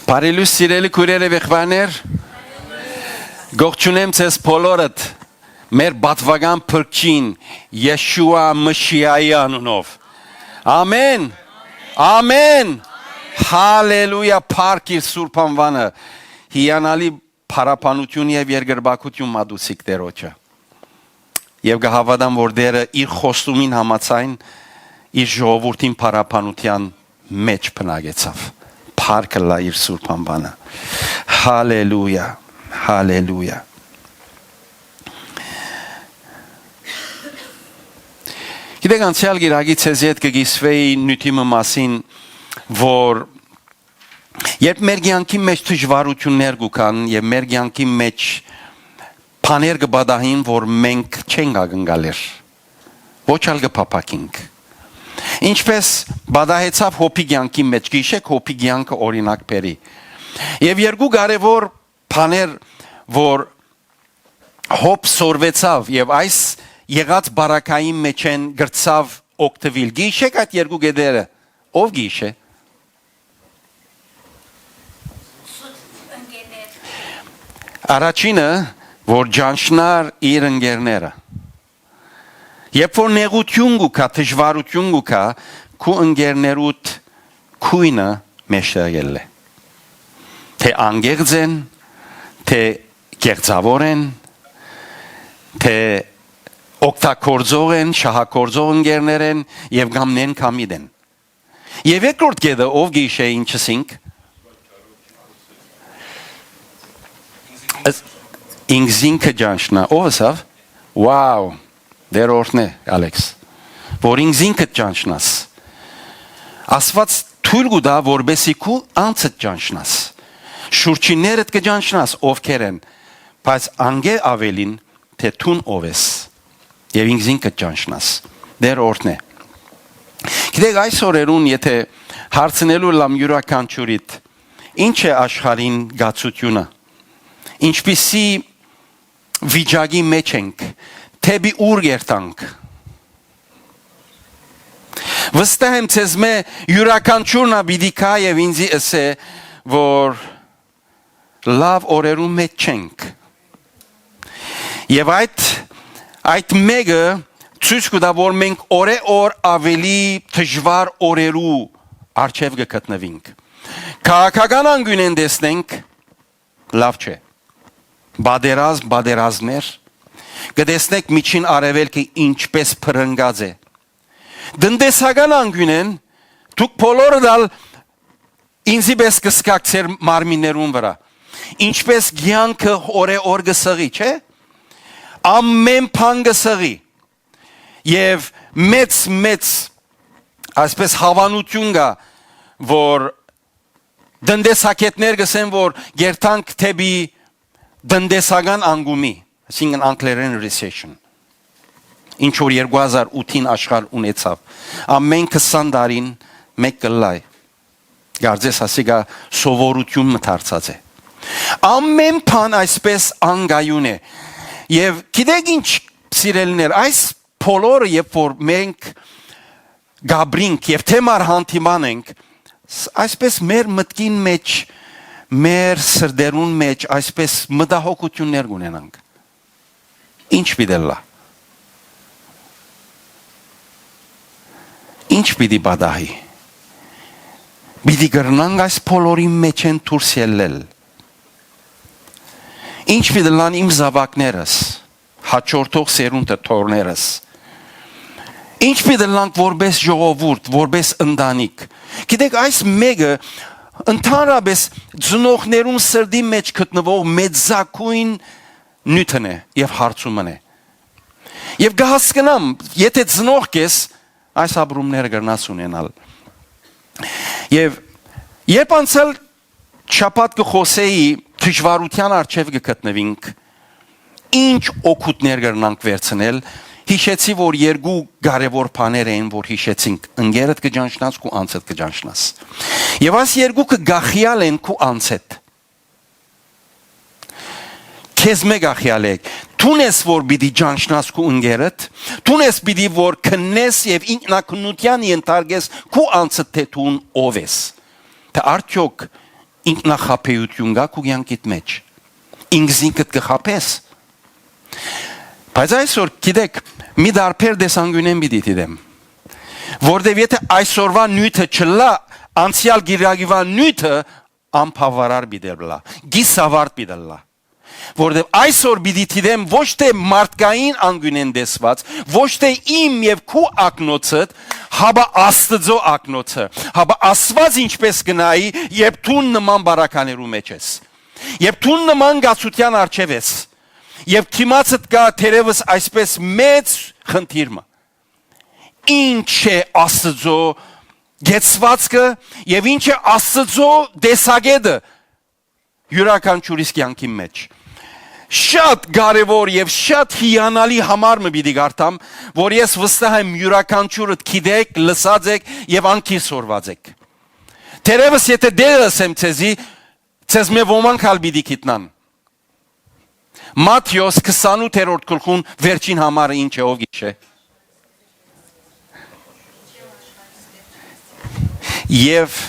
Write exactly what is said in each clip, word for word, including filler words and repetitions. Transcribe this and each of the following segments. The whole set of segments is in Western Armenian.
Բարի լուսն, սիրելի քոյրեր եւ եղբայրներ, կողջունեմ ձեզ բոլորդ մեր պատուական փրկչին Յեշուա Մշիայի անունով։ Ամեն։ Ամեն։ Հալելույա, փառք իր սուրբ անուանը։ Հիանալի փառաբանություն եւ երկրպագություն մատուցիկ Տերոջը։ Եւ կը հաւատամ, որ Տերը իր խոստումին համաձայն իր ժողովուրդին փառաբանութեան մէջ բնակեցաւ։ Փառք ըլլայ իր սուրբ անուանը։ Հալելույա, հալելույա։ Գիտեք, անցեալ կիրակի ձեզի հետ կը կիսուէի նիւթի մը մասին, որ երբ մեր կեանքի մէջ դժուարութիւններ կու գան եւ մեր կեանքի մէջ բաներ կը պատահին, որ մենք չենք ակնկալեր, ոչ ալ կը փափաքինք։ Ինչպես պատահեցաւ Յոբի կեանքի մէջ, գիշեք Յոբի կեանքը օրինակ բերի։ Եւ երկու կարեւոր բաներ, որ Յոբ սորվեցաւ եւ այս եղած բարակային մէջէն կրցաւ օգտվել։ Գիշեք այդ երկու գետերը, ով գիշե։ Առաջինը, որ ճանչնար իր ընկերները։ Երբ որ նեղութիւն կու գայ, դժուարութիւն կու գայ, քու ընկերներուդ քոյնը մէջտեղել է։ Թէ անկեղծ են, թէ կեղծաւոր են, թէ օգտագործող են, շահագործող ընկերներ են եւ կամ նենգամիտ են։ Եւ երկրորդ կետը, ով գիշե ինչ ըսինք։ Ըս-, ինքզինքը ճանչնայ, ով ըսաւ։ Wow, դեր օրհնէ, Ալեքս, որ ինքզինքդ ճանչնաս։ Աստուած թոյլ կու տայ, որպեսզի քու անձդ ճանչնաս, շուրջիններդ կը ճանչնաս, ովքեր են, բայց անկէ աւելին, թէ դուն ով ես, եւ ինքզինքդ ճանչնաս։ Դեր օրհնէ։ Գիտեք, այս օրերուն, եթե հարցնելու լամ յուրաքանչյուրիդ, ի՞նչ է աշխարհին կացութիւնը, ինչպիսի վիճակի մէջ ենք, դէպի ո՞ւր կ'երթանք։ Վստահ եմ, ձեզմէ յուրաքանչիւրն ալ պիտի գայ եւ ինծի ըսէ, որ լաւ օրերուն մէջ չենք։ Եւ այդ, այդ մէկը ցոյց կու տայ, որ մենք օրէ օր աւելի դժուար օրերու առջեւ կը գտնուինք։ Քաղաքական անկիւնէն տեսնենք, լաւ չէ։ Պատերազմ, պատերազմներ, կը տեսնեք Միջին Արեւելքը ինչպէս բռնկած է։ Տնտեսական անկիւնէն դուք բոլորդ ալ ինծի պէս կը զգաք ձեր մարմիններուն վրայ, ինչպէս կեանքը օրէ օր կը սղի, չէ՞։ Ամէն բան կը սղի։ Եւ մեծ, մեծ, այսպես, հաւանութիւն կայ, որ տնտեսագետներ կ'ըսեն, որ կ'երթանք դէպի տնտեսական անկումը, այսինքն, անգլերէն recession, ինչ որ երկու հազար ութին աշխարհ ունեցաւ։ Ամէն քսան տարին մէկ կ'ըլլայ։ Կարծես ասիկա սովորութիւն մը դարձած է։ Ամէն բան այսպես անկայուն է։ Եւ գիտեք ինչ, սիրելիներ, այս բոլորը, երբ որ մենք կ'ապրինք եւ թէ մար հանդիման ենք, ս-, այսպես մեր մտքին մէջ, մեր սրտերուն մէջ այսպես մտահոգութիւններ կ'ունենանք։ Ի՞նչ պիտի ըլլայ։ Ի՞նչ պիտի պատահի։ Պիտի կրնանք այս բոլորին մէջէն դուրս ելլել։ Ի՞նչ պիտի ըլլան իմ զաւակներս, հաջորդող սերունդը, թոռներս։ Ի՞նչ պիտի ըլլանք որպես ժողովուրդ, որպես ընտանիք։ Գիտեք, այս մէկը ընդհանրապես ծնողներուն սրտի մէջ գտնուող մեծագոյն նիւթն է եւ հարցումն է։ Եւ կը հասկնամ, եթե ծնողք ես, այս ապրումները կրնաս ունենալ։ Եւ երբ անցյալ շաբաթ կը խօսէի դժուարութեան առջեւ կը գտնուինք, ինչ օգուտներ կրնանք վերցնել, յիշեցի, որ երկու կարեւոր բաներ էին, որ յիշեցինք. ընկերդ կը ճանչնաս, քու անձդ կը ճանչնաս։ Եւ այս երկուքը կախեալ են քու անձդ։ Քեզմէ կախեալ է։ Դուն ես, որ պիտի ճանչնաս քու ընկերդ, դուն ես պիտի որ քննես եւ ինքնակնության ենթարկես քու անձդ, թէ դուն ով ես, թէ արդյոք ինքնախաբեութիւն կա քու կեանքիդ մէջ։ Ինքզինքդ կը խաբես։ Բայց այսօր, գիտեք, մի տարբեր տեսանկիւնէն պիտի դիտեմ, որտեւ եթե այսօրվա նիւթը չլա, անցեալ կիրակիվա նիւթը անբաւարար պիտի ըլլայ, կիսավարտ պիտի ըլլայ, որտեւ այսօր պիտի դիտեմ ոչ թէ մարդկային անկիւնէն տեսուած, ոչ թէ իմ եւ քու ակնոցդ, հապա Աստուծոյ ակնոցը, հապա Աստուած ինչպէս կը նայի, երբ դուն նման բարականերու մէջ ես, երբ դուն նման գացութեան առջեւ ես, եւ դիմացդ կայ թերեւս այսպէս մեծ խնդիր մը։ Ի՞նչ է Աստուծոյ կեցուածքը եւ ի՞նչ է Աստուծոյ տեսակէտը յուրաքանչիւրիս կեանքին մէջ։ Շատ կարեւոր եւ շատ հիանալի համար մը պիտի կարդամ, որ ես վստահ եմ յուրաքանչիւրդ գիտէք, լսած էք եւ անգիր սորված էք։ Թերեւս եթե դերը ըսեմ ձեզի, ձեզմէ ոմանք ալ պիտի գիտնան։ Մատթէոս քսանութերորդ գլխուն վերջին համարը ինչ է, ով գիշե։ Եւ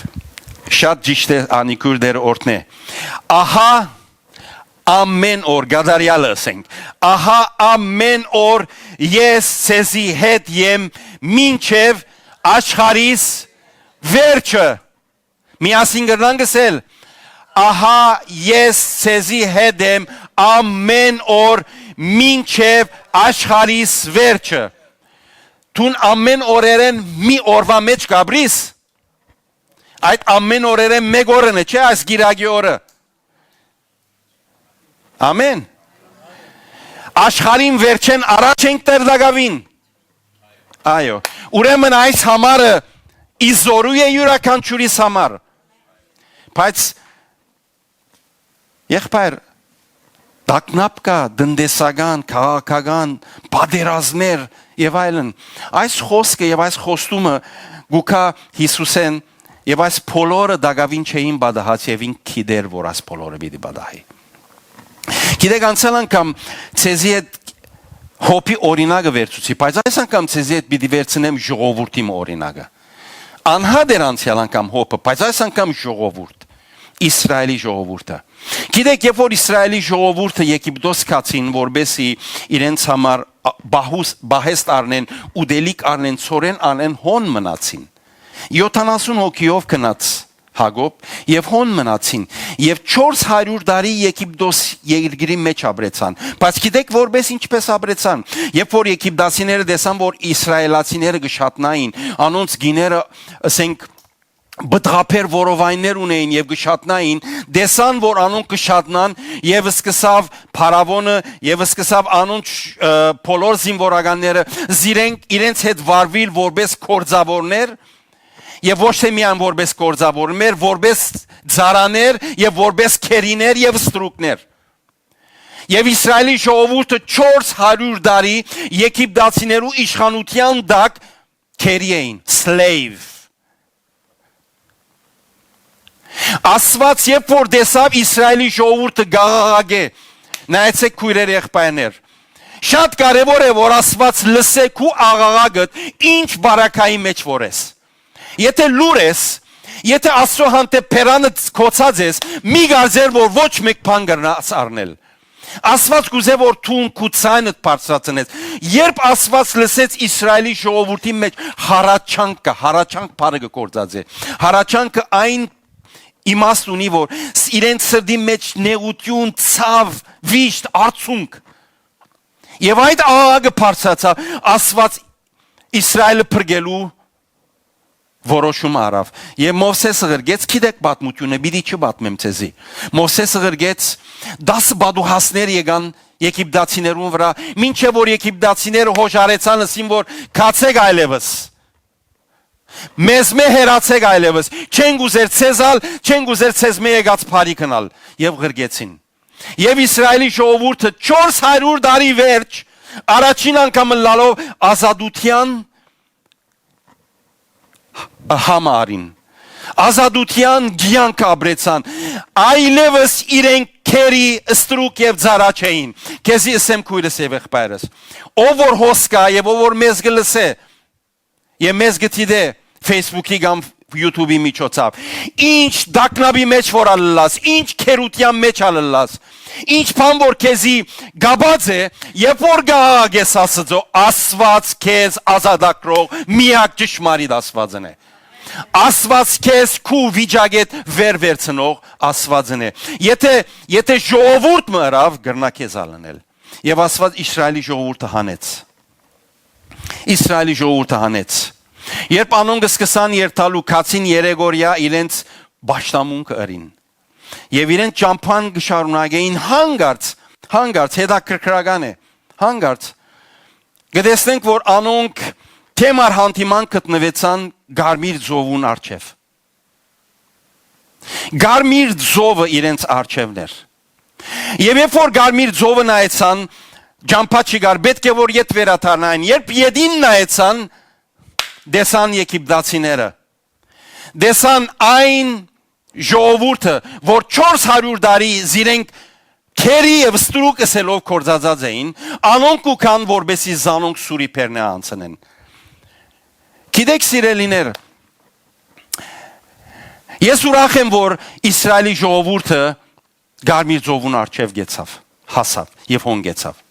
շատ ճիշդ է, անիկուր դեր օրհնէ։ Ահա ամեն օր, կատարեալը ըսենք, ահա ամեն օր ես ձեզի հետ եմ մինչեւ աշխարհիս վերջը։ Միասին կրնանք ըսել. «Ահա ես ձեզի հետ եմ ամեն օր մինչեւ աշխարհիս վերջը»։ Դուն ամեն օրերէն մի օրուայ մէջ կ'ապրի՞ս։ Այդ ամեն օրերէն մէկ օրն է, չէ՞, այս կիրակի օրը։ Ամեն։ Աշխարհին վերջէն առաջ ենք դեռ տակաւին։ Այո։ Ուրեմն այս համարը ի զօրու է յուրաքանչիւրիս համար։ Բայց, եղբայր, տագնապ կայ, տնտեսական, քաղաքական, պատերազմներ եւ այլն։ Այս խօսքը եւ այս խոստումը կու գայ Յիսուսէն, եւ այս բոլորը տակաւին չէին պատահած, եւ ինք գիտէր, որ այս բոլորը պիտի պատահի։ Գիտեք, անցեալ անգամ ձեզի հետ Յոբի օրինակը վերցուցի, բայց այս անգամ ձեզի հետ պիտի վերցնեմ ժողովուրդի մը օրինակը։ Անհատ էր անցեալ անգամ Յոբը, բայց այս անգամ ժողովուրդ, Իսրայելի ժողովուրդը։ Գիտեք, երբ որ Իսրայելի ժողովուրդը Եգիպտոս գացին, որպեսզի իրենց համար, ա, բահուս-, բահեստ առնեն, ուտելիք առնեն, ցորեն առնեն, հոն մնացին։ Յոթանասուն հոգիով գնաց Յակոբ եւ հոն մնացին, եւ չորս հարիւր տարի Եգիպտոս երկրի մէջ ապրեցան։ Բայց գիտեք որպէս ինչպէս ապրեցան, երբ որ եգիպտացիները տեսան, որ իսրայելացիները կը շատնային, անոնց գիները, ըսենք, պտղաբեր որովայններ ունէին եւ կը շատնային, տեսան, որ անոնք կը շատնան, եւ սկսաւ փարաւոնը, եւ սկսաւ անոնց, ը, բոլոր զինուորականները զիրենք, իրենց հետ վարուիլ որպէս գործաւորներ, եւ ոչ թէ միայն որպէս գործաւորներ, որպէս ծառաներ եւ որպէս քերիներ եւ ստրուկներ։ Եւ Իսրայելի ժողովուրդը չորս հարիւր տարի եգիպտացիներու իշխանութեան տակ քերի էին, slave։ Աստուած երբ որ տեսաւ Իսրայելի ժողովուրդը կ'աղաղակէ, նայեցեք քոյրեր, եղբայրներ, շատ կարեւոր է որ Աստուած լսէ քու աղաղակդ ինչ բարակայի մէջ որ ես։ Եթե լուռ ես, եթե Աստծո հանդէպ բերանդ գոցած ես, մի կարծեր որ ոչ մէկ բան կրնաս առնել։ Աստուած կ'ուզէ որ դուն քու ձայնդ բարձրացնես։ Երբ Աստուած լսեց Իսրայելի ժողովուրդի մէջ հառաչանքը, հառաչանք բառը կը գործածէ։ Հառաչանքը այն իմաստ ունի, որ ս-, իրենց սրտի մէջ նեղութիւն, ցաւ, վիշտ, արցունք։ Եւ այդ աղաղակը բարձրացաւ, Աստուած Իսրայելը փրկելու որոշում առաւ։ Եւ Մովսէսը ղրկեց, գիտեք պատմութիւնը, պիտի չպատմեմ ձեզի։ Մովսէսը ղրկեց, տասը պատուհասներ եկան եգիպտացիներուն վրայ, մինչեւ որ եգիպտացիները հոժարեցան, ըսին որ գացեք այլեւս։ Մեզմէ հեռացեք այլեւս։ Չենք ուզեր ձեզ ալ, չենք ուզեր ձեզմէ եկած բարիքն ալ։ Եւ ղրկեցին։ Եւ Իսրայելի ժողովուրդը չորս հարիւր տարի վերջ, առաջին անգամ ըլլալով ազատութեան համարին, ազատութեան կեանքը ապրեցան, այլեւս իրենք քերի, ստրուկ եւ ծառա չէին։ Քեզի ըսեմ, քոյրս եւ եղբայրս, ով որ հոս կայ եւ ով որ մեզ կը լսէ, եւ մեզ կը դիտէ Facebook-ի կամ YouTube-ի միջոցաւ։ Ինչ տագնապի մէջ որ ալ ըլլաս, ինչ քերութեան մէջ ալ ըլլաս, ինչ բան որ քեզի կապած է, երբ որ կը աղաղակես Աստծո, Աստուած քեզ ազատագրող միակ ճշմարիտ Աստուածն է։ Աստուած քեզ քու վիճակէդ վեր վերցնող Աստուածն է։ Եթե, եթե ժողովուրդ մը ըրաւ, կրնայ քեզ ալ ընել։ Եւ Աստուած Իսրայելի ժողովուրդը հանեց։ Իսրայելի ժողովուրդը հանեց։ Երբ անոնք սկսան երթալու, գացին երեք օրեայ իրենց պաշտամունքը ըրին։ Եւ իրենց ճամբան կը շարունակէին հանգարց, հանգարց, հետաքրքրական է, հանգարց։ Կը տեսնենք, որ անոնք թեմար հանդիման գտնուեցան Կարմիր ծովուն առջեւ։ Կարմիր ծովը իրենց առջեւն էր։ Եւ երբ որ Կարմիր ծովը նայեցան, ճամբայ չկար, պէտք է որ ետ վերադառնային։ Երբ ետին նայեցան, տեսան եգիպտացիները, տեսան այն ժողովուրդը, որ չորս հարիւր տարի զիրենք քերի եւ ստրուկ ըսելով գործածած էին, անոնք կու գան, որպեսզի զանոնք սուրի բերնեայ անցնեն։ Գիտեք, սիրելիներ, ես ուրախ եմ, որ Իսրայելի ժողովուրդը Կարմիր ծովուն առջեւ գեցաւ, հասաւ եւ հոն գեցաւ։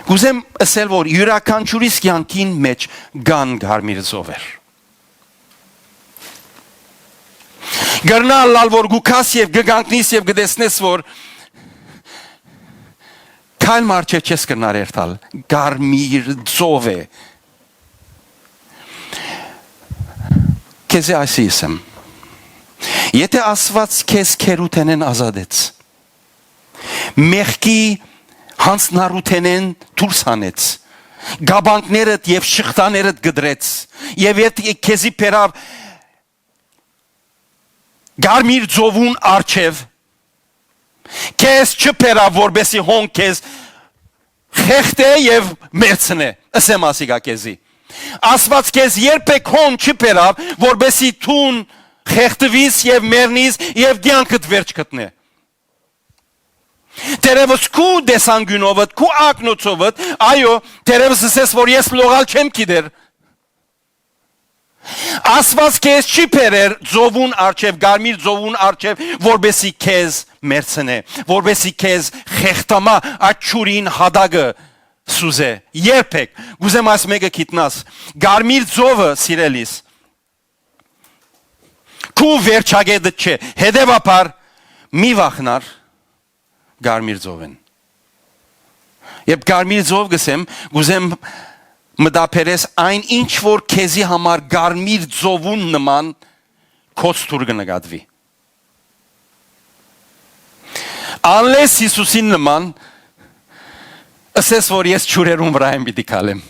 Կ'ուզեմ ըսել, որ իւրաքանչիւրիս կեանքին մէջ կան Կարմիր ծովեր։ Կրնայ ըլլալ, որ կու գաս եւ կը կանգնիս եւ կը տեսնես, որ քայլ մը առջեւ չես կրնար երթալ, Կարմիր ծով է։ Քեզի այսի ըսեմ. եթե Աստուած քեզ քերութենէն ազատեց, մեղքի յանձնառութենէն դուրս հանեց, կապանքներդ եւ շղթաներդ կտրեց, եւ երբ քեզի բերաւ Կարմիր ծովուն առջեւ, քեզ չբերաւ, որպեսզի հոն քեզ խեղդէ եւ մեռցնէ, ըսեմ ասիկա քեզի։ Աստուած քեզ երբեք հոն չբերաւ, որպեսզի դուն խեղդուիս եւ մեռնիս եւ կեանքդ վերջ գտնէ։ Դերևս քու տեսանկիւնովդ, քու ակնոցովդ, այո, դերևս ըսես, որ ես լողալ չեմ գիտեր։ Աստուած քեզ չի բերեր ծովուն առջեւ, Կարմիր ծովուն առջեւ, որպեսզի քեզ մեռցնէ, որպեսզի քեզ խեղդամայ այդ ջուրին հատակը սուզէ։ Երբեք, կ'ուզեմ այս մէկը գիտնաս, Կարմիր ծովը, սիրելիս, քու վերջակետը չէ, հետեւաբար մի վախնար Կարմիր ծովէն։ Երբ Կարմիր ծով կ'ըսեմ, կ'ուզեմ մտաբերես այն, ինչ որ քեզի համար Կարմիր ծովուն նման քոց թուր կը նկատուի։ Անլես Յիսուսին նման ըսես, որ ես ջուրերուն վրայ եմ պիտի քալեմ։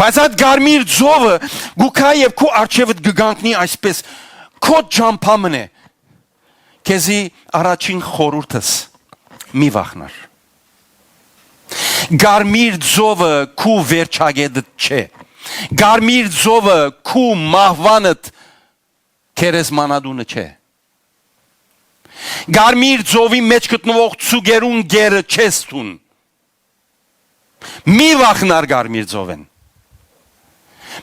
Բայց այդ Կարմիր ծովը կու գայ եւ քու առջեւդ կը կանգնի այսպես, քո ճամբայ մըն է։ Քեզի առաջին խորհուրդս, մի վախնար։ Կարմիր ծովը քու վերջակետդ չէ։ Կարմիր ծովը քու մահուանդ գերեզմանատունը չէ։ Կարմիր ծովի մէջ գտնուող ձուկերուն գերը չես դուն։ Մի վախնար Կարմիր ծովէն։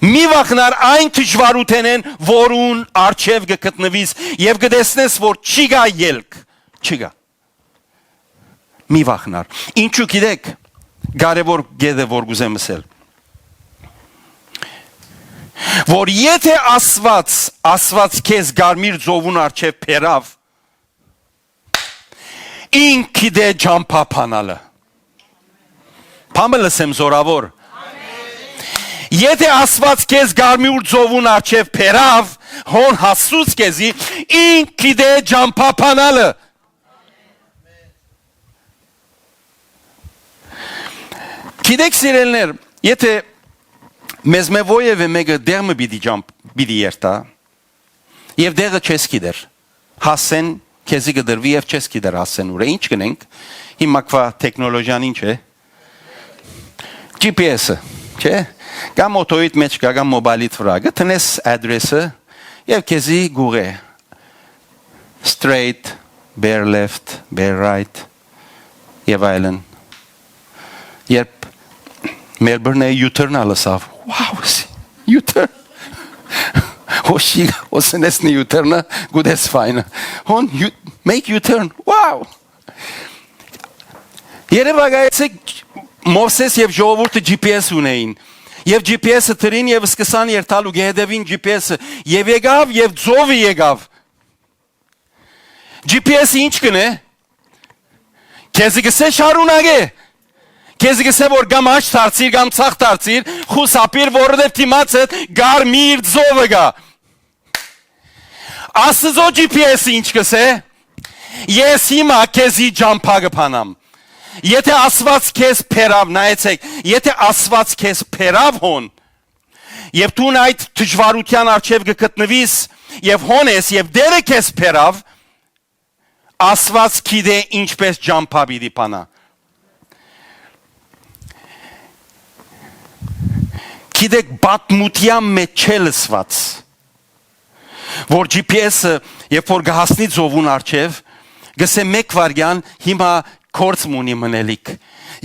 Մի վախնար այն դժուարութենէն, որուն առջեւ կը գտնուիս եւ կը տեսնես, որ չի գայ ելք, չի գայ։ Մի վախնար։ Ինչու գիտեք, կարեւոր կետը, որ կ'ուզեմ ըսել, որ եթե Աստուած, Աստուած քեզ Կարմիր ծովուն առջեւ բերաւ, ինք գիտէ ճամբայ բանալը։ Բան մը լսեմ զորաւոր։ Եթե Աստուած քեզ Կարմիր ծովուն առջեւ բերաւ, հոն հասցուց քեզի, ինք գիտէ ճամբայ բանալը։ Գիտեք, սիրելիներ, եթե մեզմէ որեւէ մէկը տեղ մը պիտի ճամփ-, պիտի երթայ, եւ տեղը չես գիտեր, հասցեն քեզի կը տրուի եւ չես գիտեր հասցեն ուր է, ինչ կ'ընենք, հիմա քուա տեխնոլոգիան ինչ է, G P S-ը, չէ՞, կամ օթոյիդ մէջ կայ, կամ մոբայլիդ վրայ, կը տնես address-ը եւ քեզի կ'ուղղէ straight, bear left, bear right, եւ այլն։ Երբ Մելբուրնը U-turn-ը լսաւ։ Wow, U-turn։ Հոշի, օսնեսնի U-turn-ը, գուտես fine-ը։ Հոն, you, make U-turn, wow։ Երևակայեցեք, Մովսես եւ ժողովուրդը G P S ունեին։ Եւ G P S-ը դրին եւ սկսան երթալ ու կը հետեւին G P S-ը։ Եւ եկաւ եւ ծովը եկաւ։ G P S-ը ինչ կ'ընէ։ Քեզի կ'ըսէ շարունակէ։ Քեզի կ'ըսէ որ կամ աջ դարձիր, կամ ցախ դարձիր, խուսափիր, որովհետեւ դիմացդ կարմիր ծովը կայ։ Աստուծոյ G P S-ը ինչ կ'ըսէ։ Ես հիմա քեզի ճամբայ կը բանամ։ Եթե Աստուած քեզ բերաւ, նայեցեք, եթե Աստուած քեզ բերաւ հոն, եւ դուն այդ դժուարութեան առջեւ կը գտնուիս, եւ հոն ես, եւ Տէրը քեզ բերաւ, Աստուած գիտէ ինչպէս ճամբայ պիտի բանայ։ Գիտեք, պատմութեան մէջ չէ լսուած, որ G P S-ը, երբ որ կը հասնի ծովուն առջեւ, կ'ըսէ մէկ վայրկեան, հիմա գործ մ'ունի մնելիք։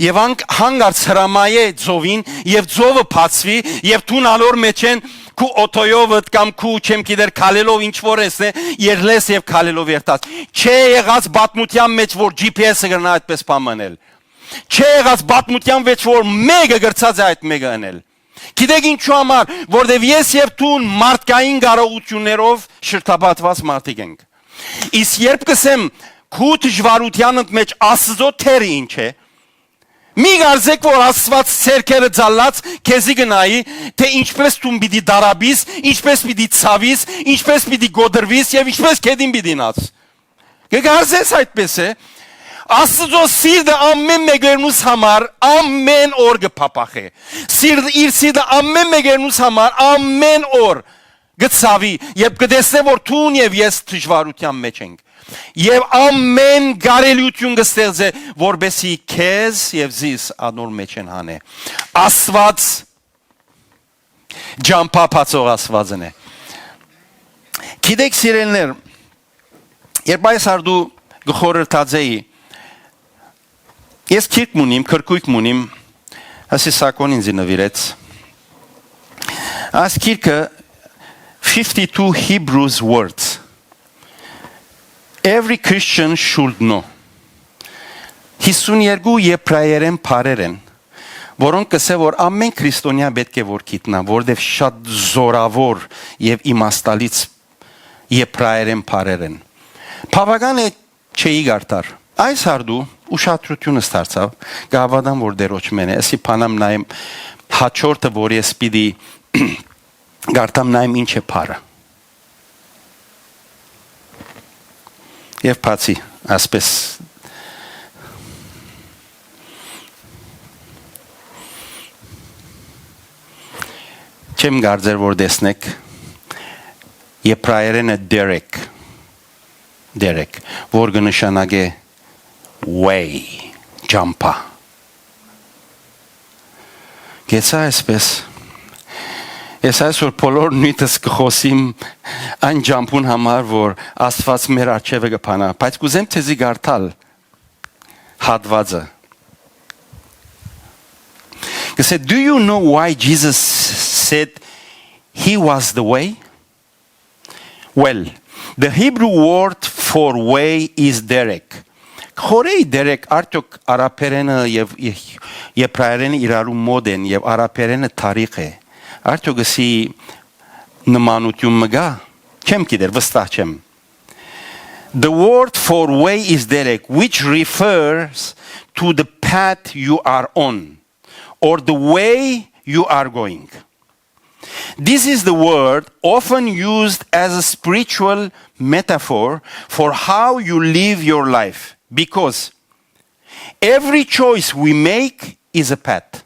Եւ անք հանգարց հրամայէ ծովին, եւ ծովը բացուի, եւ դուն ալոր մէջէն քու օթոյովդ կամ քու չեմ գիտեր քալելով ինչ որ եսնէ, երլես եւ քալելով երթաս։ Չէ եղած պատմութեան մէջ, որ G P S-ը կրնայ այդպես բան մնել։ Չէ եղած պատմութեան մէջ, որ մէկը կրցած է այդ մէկը ընել։ Գիտեք ինչու համար, որտեւ ես եւ դուն մարդկային կարողութիւններով շրջապատուած մարդիկ ենք։ Իսկ երբ կ'ըսեմ, քու դժուարութեանդ մէջ Աստուծոյ Տէրը ինչ է, մի կարծեք, որ Աստուած ձեռքերը ծալած քեզի կը նայի, թէ ինչպէս դուն պիտի դարապիս, ինչպէս պիտի ցաւիս, ինչպէս պիտի կոտրուիս եւ ինչպէս գետին պիտի նաս։ Կը կարծես այդպես է։ Աստուծոյ սիրտը ամէն մէկերնուս համար ամէն օր կը փափախէ։ Սիրտ, իր սիրտը ամէն մէկերնուս համար ամէն օր կը ցաւի, երբ կը տեսնէ, որ դուն եւ ես դժուարութեան մէջ ենք։ Եւ ամէն կարելիութիւն կը ստեղծէ, որպեսզի քեզ եւ զիս անոր մէջէն հանէ։ Աստուած ճամբայ բացող Աստուածն է։ Գիտեք, սիրելիներ, երբ այս արդու կը խորհրդածեի, ես գիրք մ'ունիմ, քրքոյկ մ'ունիմ, ասի Սակոն ինձի նուիրեց։ Այս գիրքը fifty-two Hebrews words. Every Christian should know. Հիսուն երկու եբրայերեն բառեր են, որոնք կ'ըսէ, որ ամէն քրիստոնեայ պէտք է որ գիտնայ, որովհետեւ շատ զօրաւոր եւ իմաստալից եբրայերեն բառեր են։ Բաւական է, չէի կարդար։ Այս արդու ուշադրութիւնս դարձաւ, կը հաւատամ, որ Տէրոջ մէն է, ասի բանամ նայեմ հաջորդը, որ ես պիտի կարդամ նայեմ ինչ է բառը։ Եւ բացի, ասպէս, չեմ կարծեր, որ տեսնեք, եբրայերենը դերեկ, դերեկ, որ կը նշանակէ way, ճամբայ։ Կեցա այսպես։ Ես այսօր բոլոր նիւթս կը խօսիմ այն ճամբուն համար, որ Աստուած մեր առջեւը կը բանայ, բայց կ'ուզեմ թեզի կարդալ հատվածը։ Կ'ըսէ, "Do you know why Jesus said he was the way?" Well, the Hebrew word for way is derek. Խորեի դերեկ, արդյոք արաբերենը եւ եբրայերենը իրարու մոտ են եւ արաբերենը թարիխ է։ Արդյոք ըսի նմանութիւն մը կա։ Չեմ գիտեր, վստահ չեմ։ The word for way is derek, which refers to the path you are on or the way you are going. This is the word often used as a spiritual metaphor for how you live your life, because every choice we make is a path.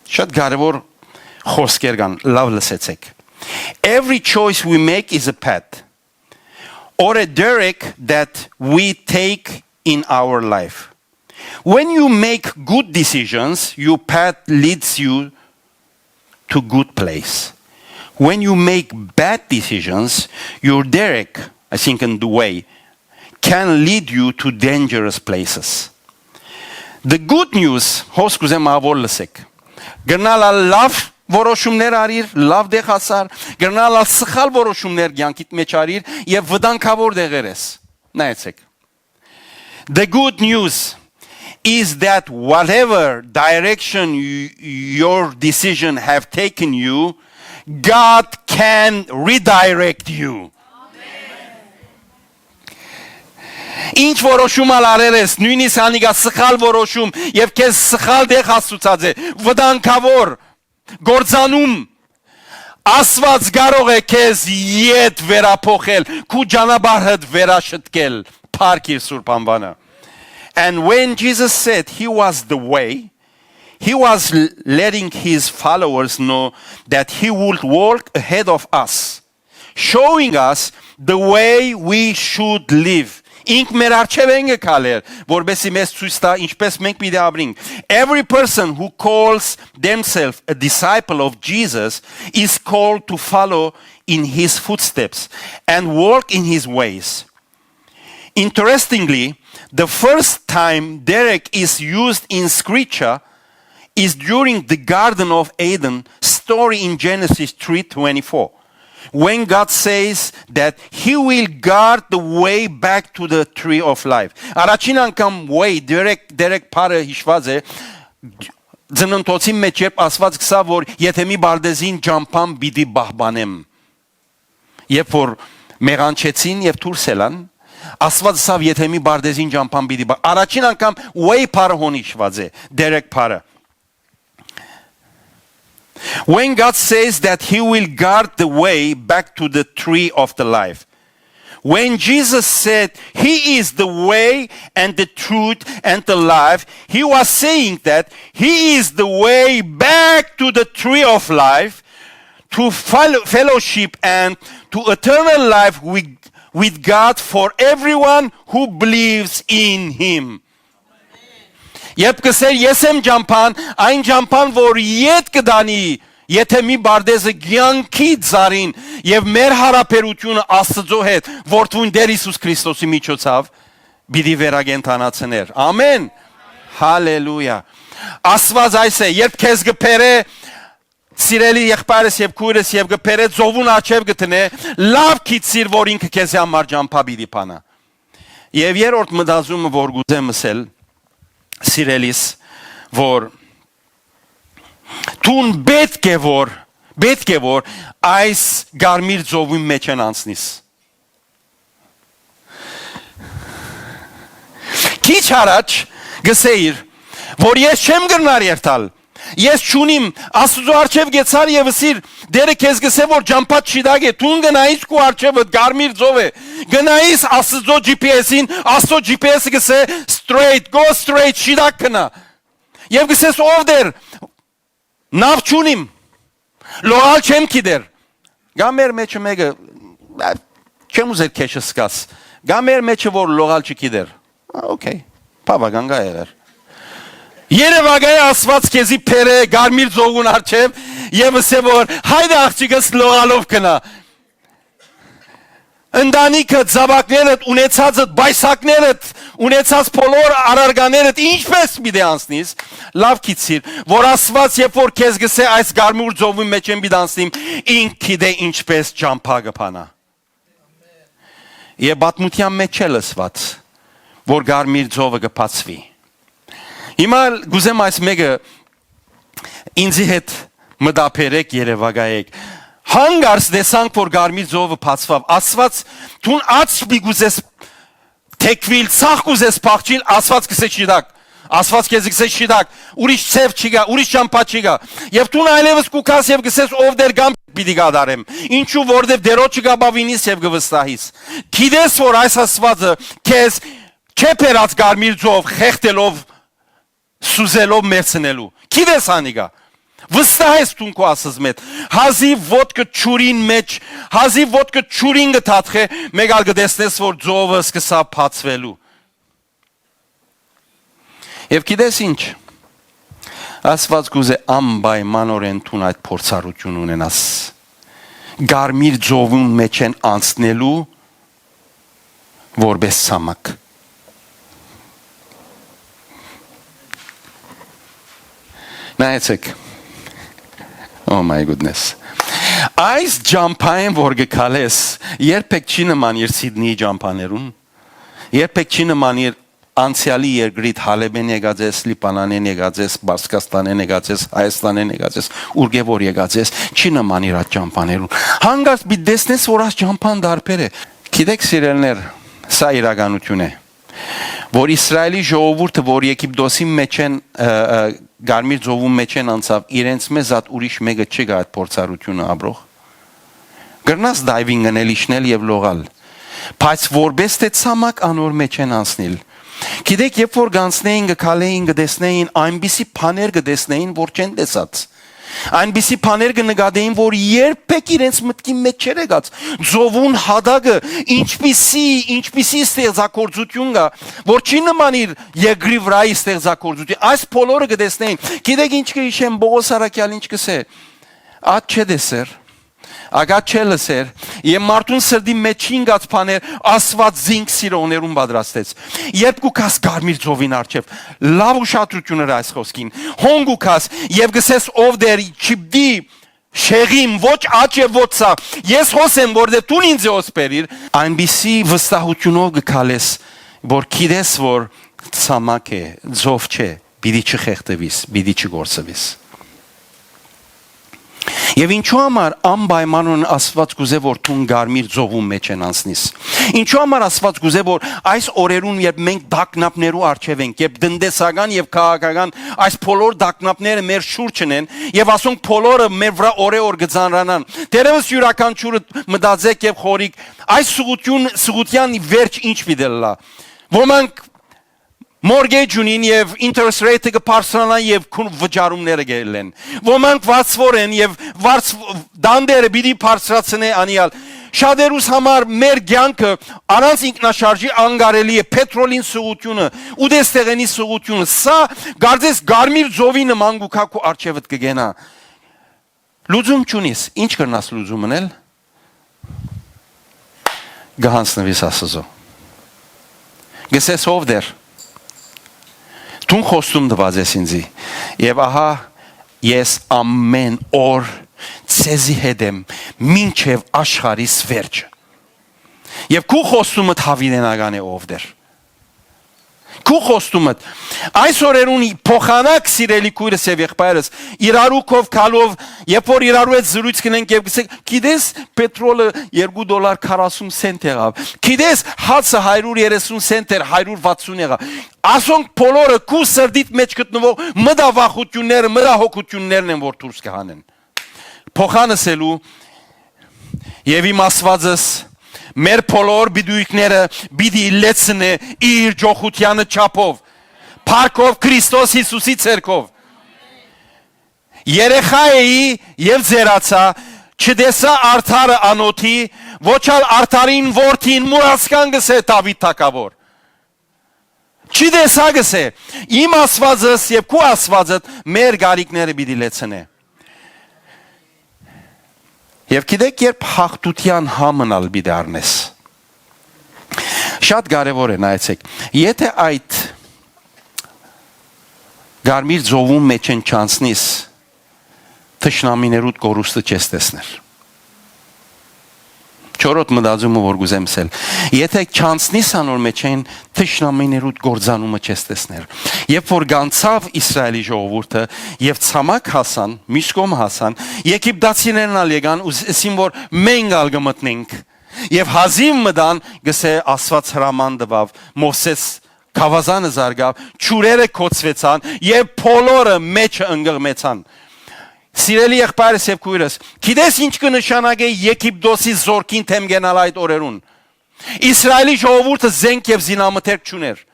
Շատ կարևոր խոսքեր կան, լաւ լսեցեք։ Every choice we make is a path, or a derek that we take in our life. When you make good decisions, your path leads you to good place. When you make bad decisions, your derek, I think in the way, can lead you to dangerous places. The good news, հոս կ'ուզեմ ահա որ լսեք։ Կրնալ ալ լաւ որոշումներ արիր, լաւ տեղ հասար, կրնալ ալ սխալ որոշումներ կեանքիդ մեջ արիր եւ վտանգաւոր տեղեր ես։ Նայեցեք։ The good news is that whatever direction you, your decision have taken you, God can redirect you. Ինչ որոշում ալ արեր ես, նոյնիսկ անիկա սխալ որոշում եւ քեզ սխալ տեղ հասցուցած է, վտանգաւոր, գործանում, Աստուած կարող է քեզ ետ վերափոխել, քու ճանապարհդ վերաշտկել, փառք իր սուրբ անուանը։ And when Jesus said he was the way, he was l- letting his followers know that he would walk ahead of us, showing us the way we should live. Ինք մեր առջեւ են գալեր, որպեսզի մեզ ցոյց տայ ինչպես մենք պիտի ապրենք։ Every person who calls themselves a disciple of Jesus is called to follow in his footsteps and walk in his ways. Interestingly, the first time Derek is used in scripture is during the Garden of Eden story in Genesis three twenty-four, when God says that he will guard the way back to the tree of life. Առաջին անգամ way, Դերեկ, Դերեկ բառը հիշուած է, ծննդոցին մեջ, երբ Աստուած գսա, որ եթէ մի բարդեզին ճամբան պիտի պահպանեմ, երբ որ մեղանչեցին եւ դուրս ելան, Աստուած ասաւ, եթէ մի բարդեզին ճամբան պիտի պահ-, առաջին անգամ way բառը հոն հիշուած է, Դերեկ բառը։ When God says that he will guard the way back to the tree of the life. When Jesus said he is the way and the truth and the life, he was saying that he is the way back to the tree of life, to fel- fellowship and to eternal life with, with God for everyone who believes in him. Երբ կսեր, ես եմ ճամբան, այն ճամբան, որ ետ կդանի, եթէ մի բարդեզը կեանքի ծառին եւ մեր հարաբերությունը Աստծո հետ, որդուն Տեր Հիսուս Քրիստոսի միջոցով, պիտի վերակենդանացներ։ Ամեն։ Հալելույա։ Աստված այս է, երբ քեզ կբերէ, սիրելի եղբայրս եւ քույրս, եւ կբերէ ծովուն արջեւ կդնէ, լաւ գիտցիր, որ ինքը քեզի համար ճամբա պիտի բանա։ Եւ երրորդ մտածումը, որ կուզեմ ասել, սիրելիս, որ դուն պետք է որ, պետք է որ այս կարմիր ծովին մեջ են անցնիս։ Քիչ առաջ գսեիր, որ ես չեմ կրնար երթալ, ես չունիմ, Աստուծոյ առջեւ գեցար եւ ըսիր, Տերը քեզ գսէ, որ ճամբա չիտակ է, դուն գնայիս քու առջեւը կարմիր ծով է, գնայիս Աստուծոյ G P S-ին, Աստուծոյ G P S-ը գսէ, straight, go straight, չիտակ գնա։ Եւ գսես, ով Տեր, նաւ չունիմ, լողալ չեմ գիտեր։ Գա մեր մեջը մեկը, «Ա, չեմ ուզեր քեշը սկաս»։ Գա մեր մեջը, որ լողալ չգիտեր։ Ա, օքեյ, բավական գա եղեր։ Երևակայ Աստված քեզի բերէ կարմիր ծովուն առջեւ եւ ըսէ, որ հայդե աղջիկս լողալով գնա։ Ընտանիքը, զաւակներդ, ունեցածդ, պայսակներդ, ունեցած բոլոր առարկաներդ ինչպես պիտի անցնիս, լաւ գիտցիր, որ Աստված, երբ որ քեզ գսէ այս կարմիր ծովի մեջ են պիտի անցնիմ, ինք գիտէ ինչպես ճամբա կփանա։ Եւ պատմութեան մեջ չէ լսված, որ կարմիր ծովը կբացուի։ Հիմա ալ կուզեմ այս մեկը ինձի հետ մտաբերեք, երևակայեք։ Հանկարծ տեսանք, որ կարմիր ծովը բացուաւ։ Աստված, դուն աջ պի կուզես թեքվիլ, ցախ կուզես փախչիլ, Աստված կսե չիտակ։ Աստված քեզ կսե չիտակ։ Ուրիշ ցեւ չի գա, ուրիշ ճամբա չի գա։ Եւ դուն այլեւս կու գաս եւ կսես, «Ով Տեր, կամ պիտի կատարեմ»։ Ինչու, որտեւ Տերոջը կապավինիս եւ կվստահիս։ Գիտես, որ այս Աստվածը քեզ չէ բերած կարմիր ծով, խեղդելով, սուզելով մերցնելու։ Գիտես անիկա։ Վստահ ես դուն քո Աստծո մէջ։ Հազիւ ոտքը ջուրին մեջ, հազիվ ոտքը ջուրին կը թաթխէ, մեկ ալ կտեսնես, որ ծովը սկսա բացվելու։ Եւ գիտես ինչ։ Աստված կուզէ անպայմանորեն դուն այդ փորձառութիւնը ունենաս։ Կարմիր ծովուն մեջ են անցնելու որպես ցամաք։ Նայեցեք։ Oh my goodness։ Այս ճամփայէն որ կը քալես, երբեք չի նմանիր Սիդնիի ճամփաներուն, երբեք չի նմանիր անցեալի երկրիդ Հալէպէն եկած ես, Լիբանանէն եկած ես, Պարսկաստանէն եկած ես, Հայաստանէն եկած ես, ուրկէ որ եկած ես, չի նմանիր այդ ճամփաներուն։ Հանկարծ պիտի տեսնես, որ այս ճամփան տարբեր է։ Գիտեք, սիրելիներ, սա իրականութիւն է, որ Իսրայէլի ժողովուրդը, որ Եգիպտոսի մէջէն, ը, ը, Կարմիր ծովուն մէջէն անցաւ, իրենց մեզ ատ ուրիշ մէկը չկայ այդ փորձառութիւնը ապրող։ Կրնաս diving ընել, իջնել եւ լողալ, բայց որպէս թէ ցամաք անոր մէջէն անցնիլ։ Գիտեք, երբ որ կանցնէին, կը քալէին, կը տեսնէին, այնպիսի բաներ կը տեսնէին, որ չեն տեսած։ Այնպիսի բաներ կը նկատէին, որ երբեք իրենց մտքին մէջ չէր եկած։ Ծովուն հատակը, ինչպիսի, ինչպիսի ստեղծագործութիւն կայ, որ չի նմանիր երկրի վրայի ստեղծագործութիւն։ Այս բոլորը կը տեսնէին։ Գիտեք ինչ կը յիշեմ, Պողոս առաքեալ ինչ կ'ըսէ։ Ատ չէ տեսեր, ագա չէ լսեր, եւ մարդուն սրտի մէջ չի ինկած բաներ Աստուած զինք սիրողներուն պատրաստեց։ Երբ կու գաս Կարմիր ծովին առջեւ, լաւ ուշադրութիւն ըր այս խօսքին, հոն կու գաս եւ կ'ըսես, ով դեր չիպդի շեղիմ, ոչ աջ եւ ոչ սա, ես հոս եմ, որ դե դուն ինձ հոս բերիր, այնպիսի վստահութիւնով կը քալես, որ գիտես, որ ցամաք է, ծով չէ, պիտի չխեղդուիս, պիտի չգործուիս։ Եւ ինչու համար անպայմանօրէն Աստուած կ'ուզէ, որ դուն Կարմիր ծովուն մէջէն անցնիս։ Ինչու համար Աստուած կ'ուզէ, որ այս օրերուն, երբ մենք տագնապներու առջեւ ենք, երբ տնտեսական եւ քաղաքական այս բոլոր տագնապները մեր շուրջն են, եւ ասոնք բոլորը մեր վրայ օրէ օր կը ծանրանան։ Դերևս իւրաքանչիւրը մտածեք եւ խորհիք, այս սղութիւն, սղութեան վերջ ինչ պիտի ըլլայ։ Ոմանք mortgage ունին եւ interest rate-ը կը բարձրանայ եւ քուն վճարումները կ'ելլեն։ Ոմանք վարձվոր են եւ վարձ-, տանտերը պիտի բարձրացնէ անիալ։ Շատերուս համար մեր կեանքը առանց ինքնաշարժի անկարելի է, պետրոլին սղութիւնը, ուտեստեղենի սղութիւնը, սա կարծես Կարմիր ծովի նման կու գայ քու առջեւդ կը կենայ։ Լուծում չունիս, ինչ կրնաս լուծում ընել, կը յանձնուիս Աստուծոյ։ Կ'ըսես, ով դեր, դուն խոստում տուած ես ինձի, եւ ահա ես ամէն օր ձեզի հետ եմ, մինչեւ աշխարհիս վերջը։ Եւ քու խոստումդ յաւիտենական է, ով դեր։ Քու խոստումդ։ Այս օրերուն փոխանակ, սիրելի քույրս եւ եղբայրս, իրարու քով գալով, երբ որ իրարու հետ զրույց կ'ընենք եւ կ'ըսենք, գիտես, պետրոլը երկու դոլար քառասուն սենտ եղաւ, գիտես, հացը հարիւր երեսուն սենտ էր, հարիւր վաթսուն եղաւ։ Ասոնք բոլորը քու սրտիդ մէջ գտնուող մտավախութիւնները, մտահոգութիւններն են, որ դուրս կը հանեն։ Փոխան ըսելու, եւ իմ Աստուածս մեր բոլոր պիտոյքները պիտի լեցնէ իր ճոխութեանը չափով, փառքով Քրիստոս Յիսուսի ձեռքով։ Երեխայ էի եւ ծերացայ, չտեսայ արդարը անօթի, ոչ ալ արդարին որդին մուրացկան, կ'ըսէ Դաւիթ թագաւոր։ Չի տեսա, կ'ըսէ, իմ Աստուածս եւ քու Աստուածդ մեր գարիքները պիտի լեցնէ։ Եւ գիտեք, երբ յաղթութեան համն ալ պիտի առնես, շատ կարեւոր է, նայեցեք, եթէ այդ Կարմիր ծովուն մէջէն չանցնիս, թշնամիներուդ կորուստը չես տեսներ։ Չորրորդ մտածումը, որ կ'ուզեմ ասել, եթէ չանցնիս անոր մէջէն, թշնամիներուդ կործանումը չես տեսներ։ Երբ որ գանցաւ Իսրայէլի ժողովուրդը եւ ցամաք հասան, մյուս կողմ հասան, եգիպտացիներն ալ եկան ու ս-, ըսին, որ մենք ալ կը մտնենք։ Եւ հազիւ մտան, կ'ըսէ, Աստուած հրաման տուաւ, Մովսէս գաւազանը զարկաւ, ջուրերը գոցուեցան եւ բոլորը մէջը ընկղմեցան։ Սիրելի եղբայրս եւ քոյրս, գիտես ինչ կը նշանակէ Եգիպտոսի զորքին դէմ կենալ այդ օրերուն։ Իսրայէլի ժողովուրդը զենք եւ զինամթերք չունէր։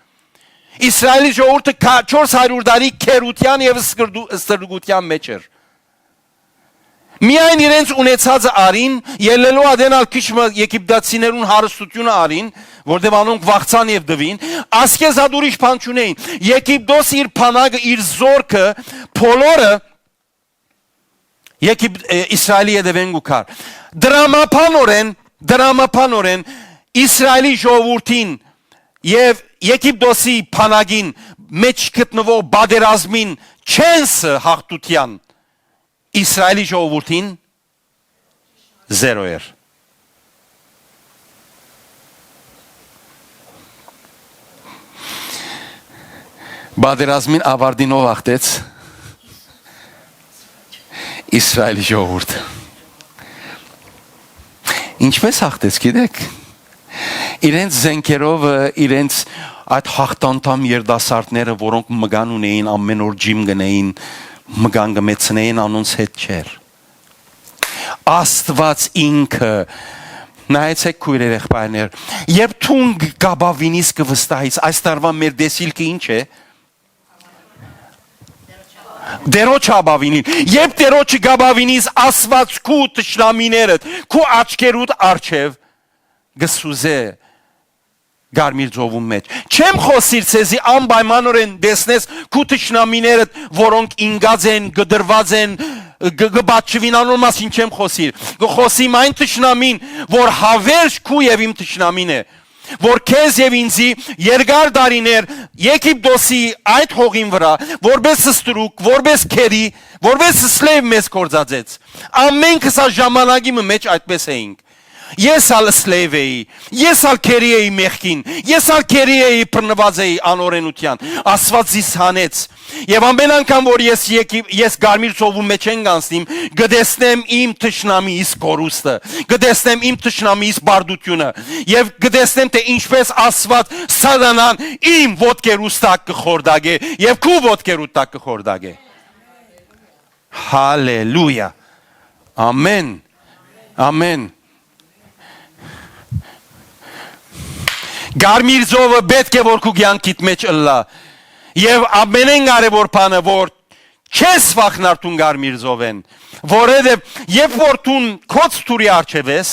Իսրայէլի ժողովուրդը քա-, չորս հարիւր տարի գերութեան եւ ստրդու-, ստրկութեան մէջ էր։ Միայն իրենց ունեցածը առին, ելլելու ատեն ալ քիչ մը եգիպտացիներուն հարստութիւնը առին, որտեղ անոնք վախցան եւ տուին, ասկեզ ատ ուրիշ բան չունեին։ Եգիպտոս իր բանակը, իր զորքը, բոլորը Եգիպ-, ը, Իսրայէլի ետեւէն կու գար։ Դրամաբանօրէն, դրամաբանօրէն Իսրայէլի ժողովուրդին եւ Եգիպտոսի բանակին մէջ գտնուող պատերազմին չենսը հաղթութեան Իսրայէլի ժողովուրդին զերօ էր։ Պատերազմին աւարտին ո՞վ հաղթեց։ Իսրայէլի ժողովուրդը։ Ինչպէս հաղթեց, գիտեք։ Իրենց զենքերովը, իրենց այդ հաղթանդամ երիտասարդները, որոնք մկան ունէին, ամէն օր ջիմ գնային, մկան կը մեծնեին, անոնց հետ չէր։ Աստուած ինքը, նայեցէք, քոյրեր, եղբայրներ, երբ դուն կապաւինիս, կը վստահիս, այս տարուան մեր տեսիլքը ինչ է։ Տերոջ աբաւինին։ Երբ Տերոջը կաբաւինիս, Աստուած քու թշնամիներդ, քու աչքերուդ առջեւ կը սուզէ Կարմիր ծովուն մէջ։ Չեմ խօսիր ցեզի անպայմանօրէն տեսնես քու թշնամիներդ, որոնք ինկած են, կտրուած են, կը, կը պատժուին, անոր մասին չեմ խօսիր։ Կը խօսիմ այն թշնամին, որ հավերժ քու եւ իմ թշնամին է, որ քեզ եւ ինձի երկար տարիներ Եգիպտոսի այդ հողին վրայ, որպես ստրուկ, որպես քերի, որպես սլեյվ մեզ գործածեց։ Ամենքս ա ժամանակի մը մէջ այդպես էինք։ Ես ալ սլեյվ էի, ես ալ քերի էի մեղքին, ես ալ քերի էի, բռնուած էի անօրենութեան։ Աստուած զիս հանեց։ Եւ ամեն անգամ, որ ես եկի, ես Կարմիր ծովու մէջ են գանցնիմ, կը տեսնեմ իմ թշնամի իս կորուստը, կը տեսնեմ իմ թշնամի իս բարդությունը, եւ կը տեսնեմ, թէ ինչպես Աստուած սատանան իմ ոտքերուս տակ կը խորտակէ, եւ քու ոտքերուդ տակ կը խորտակէ։ Հալելույա։ Ամեն։ Ամեն։ Կարմիր ծովը պէտք է որ քու կեանքիդ մէջ ըլլայ։ Եւ ամենէն կարեւոր բանը, որ չես վախնար դուն Կարմիր ծովէն, որովհետեւ երբ որ դուն քոց դուրի առջեւ ես,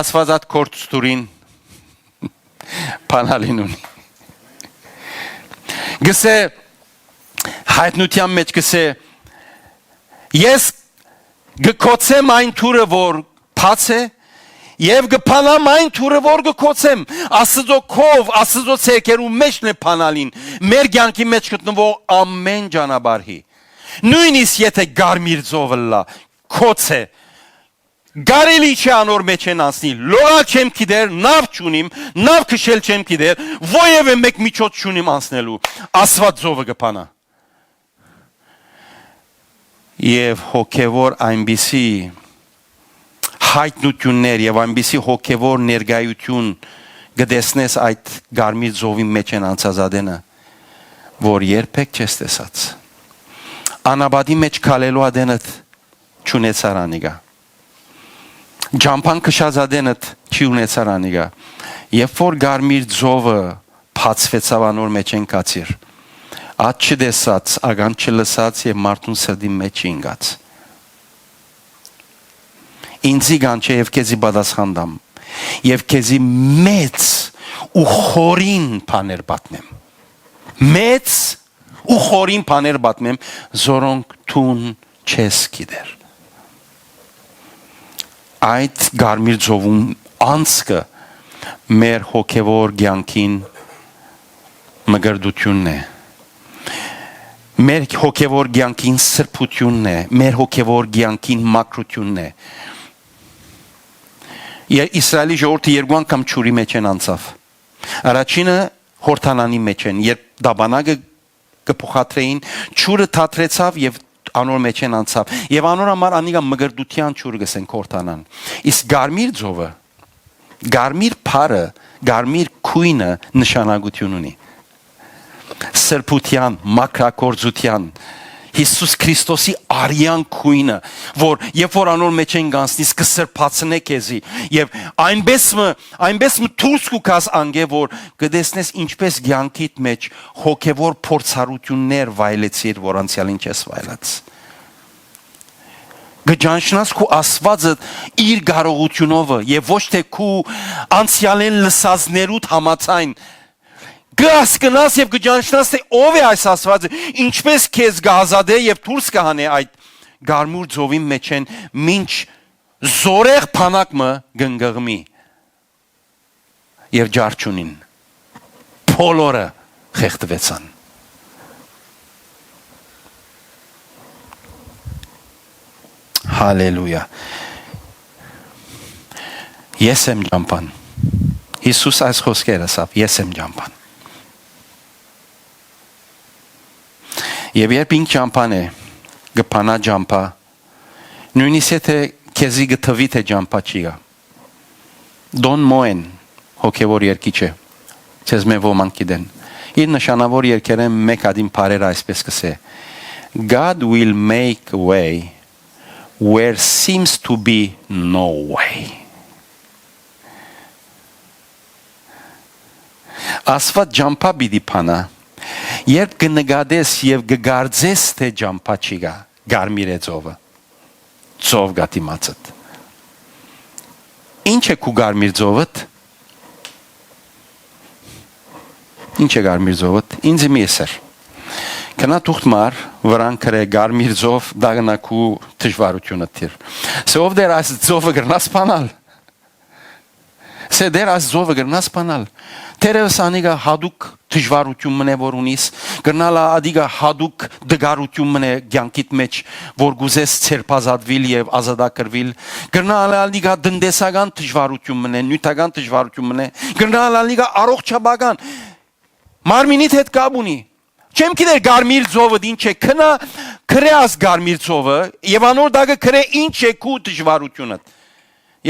Աստուած այդ քոց դուրին բանալին ունի։ Գսե, հայտնութեան մէջ գսե, ես կը կոցեմ այն դուռը, որ բաց է, եւ կը բանամ այն դուռը, որ կը կոցեմ։ Աստուծոյ քով, Աստուծոյ ձեռքերու մէջն է բանալին, մեր կեանքի մէջ գտնուող ամեն ճանապարհի։ Նոյնիսկ եթէ Կարմիր ծովը լա, կոց է, կարելի չէ անոր մէջէն անցնիլ։ Լողալ չեմ գիտեր, նաւ չունիմ, նաւ քշել չեմ գիտեր, որեւէ մէկ միջոց չունիմ անցնելու։ Աստուած ծովը կը բանայ։ Եւ հոգեւոր այնպիսի հայտնութիւններ եւ այնպիսի հոգեւոր ներկայութիւն կը տեսնես այդ Կարմիր ծովի մէջէն անցած ատենը, որ երբեք չես տեսած։ Անապատի մէջ քալելու ատենդ չունեցար անիկա։ Ճամբան քշած ատենդ չի ունեցար անիկա։ Երբ որ Կարմիր ծովը բացուեցաւ, անոր մէջէն գացիր, ատ չտեսած, ական չլսած եւ մարդուն սրտին մէջ չի ինկած։ Ինձի կանչէ եւ քեզի պատասխան տամ, եւ քեզի մեծ ու խորին բաներ պատմեմ։ Մեծ ու խորին բաներ պատմեմ, զորոնք դուն չես գիտեր։ Այդ Կարմիր ծովուն անցքը մեր հոգեվոր կեանքին մկրտությունն է։ Մեր հոգեվոր կեանքին սրբությունն է, մեր հոգեվոր կեանքին մաքրությունն է։ Ե-, Իսրայելի ժողովուրդը երկու անգամ ջուրի մեջ են անցավ։ Առաջինը Հորդանանի մեջ են, երբ դաբանակը կը փոխադրեին, ջուրը թատրեցավ եւ անոր մեջ են անցավ։ Եւ անոր համար անիկա մկրտության ջուրը կ'ըսեն Հորդանան։ Իսկ Կարմիր ծովը, Կարմիր բառը, Կարմիր գոյնը նշանակություն ունի սրբության, մաքրագործության, Յիսուս Քրիստոսի արյան գոյնը, որ երբ որ անոր մեջ են գանցնիս, կը սրբացնէ քեզի, եւ այնպես մը, այնպես մը դուրս կու գաս անկէ, որ կը տեսնես ինչպես կեանքիդ մեջ հոգեվոր փորձառություններ վայելեցիր, որ անցյալին չես վայելած։ Կը ճանչնաս քու Աստուածը իր կարողությունովը եւ ոչ թէ քու անցյալէն լսածներուդ համաձայն, կը հասկնաս եւ կը ճանչնաս, թէ ով է այս Աստուածը, ինչպես քեզ կ'ազատէ եւ դուրս կը հանէ այդ Կարմիր ծովին մեջ են, մինչ զորեղ բանակ մը կ'ընկղմի եւ ջար չունին։ բոլորը խեղդուեցան։ Հալելույա։ Ես եմ ճամբան։ Յիսուս այս խօսքերը ասաւ. «Ես եմ ճամբան»։ Եւ երբ ինք ճամբան է, կը փանայ ճամբայ, նոյնիսկ եթէ քեզի կը թուի թէ ճամբայ չի գայ։ Տոն Մոեն, հոգեւոր երգիչ է, ձեզմէ ոմանք գիտեն։ Իր նշանաւոր երգերէն մէկ ատին բառերը այսպէս կ'ըսէ. «God will make a way where seems to be no way»։ Աստուած ճամբայ պիտի փանայ, երբ կը նկատես եւ կը կարծես թէ ճամբայ չի գայ, կարմիր է ծովը, ծով կայ դիմացդ։ Ի՞նչ է քու կարմիր ծովդ։ Ի՞նչ է կարմիր ծովդ։ Ինձի մի ըսեր։ Գնա թուղթ մար, վրան գրէ կարմիր ծով, դա կնայ քու դժուարութիւնը դիր։ Սա ով դեր այս ծովը կրնաս փանալ։ Սա դեր այս ծովը կրնաս փանալ։ Թերևս անիկա յատուկ դժուարութիւն մնե որ ունիս, կրնալ ա ադիկա յատուկ դգարութիւն մնե կյանքիդ մեջ, որ կուզես ձերբազատուիլ եւ ազատագրուիլ, կրնալ ա անիկա տնտեսական դժուարութիւն մնե, նիւթական դժուարութիւն մնե, կրնալ ա անիկա առողջապական, մարմինիդ հետ կապ ունի։ Չեմ գիտեր կարմիր ծովը ինչ է, քնա, գրե աս կարմիր ծովը, եւ անոր տակը գրե ինչ է քու դժուարութիւնը։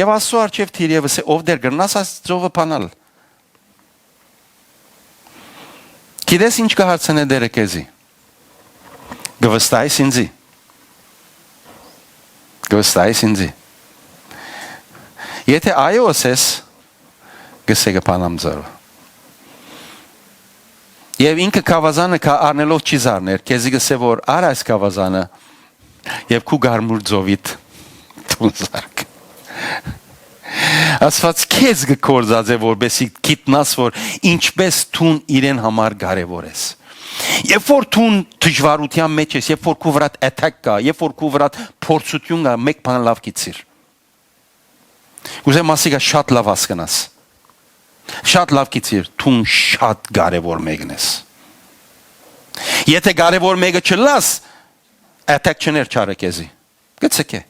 Եւ Աստծո առջեւ դիր եւ ըսէ, ով դեր կրնաս այս ծովը փանալ։ Գիտես ինչ կը հարցնէ Տերը քեզի։ Կը վստահես ինձի։ Կը վստահես ինձի։ Եթէ այո ըսես, կսե կը փանամ ծովը։ Եւ ինքը գաւազանը կա առնելով չի զարներ, քեզի կսե որ առ այս գաւազանը եւ քու կարմիր ծովիդ դուն զարք։ Աստված քեզ կը կործածէ, որպեսզի գիտնաս, որ ինչպես դուն իրեն համար կարեւոր ես։ Երբ որ դուն դժվարության մեջ ես, երբ որ քու վրադ attack կա, երբ որ քու վրադ փորձություն կա, մեկ բան լաւ գիտիր։ Կուզեմ ասիկա շատ լաւ հասկնաս։ Շատ լաւ գիտիր, դուն շատ կարեւոր մեկն ես։ Եթե կարեւոր մեկը չլաս, attack չներ չարը քեզի։ Կցկե։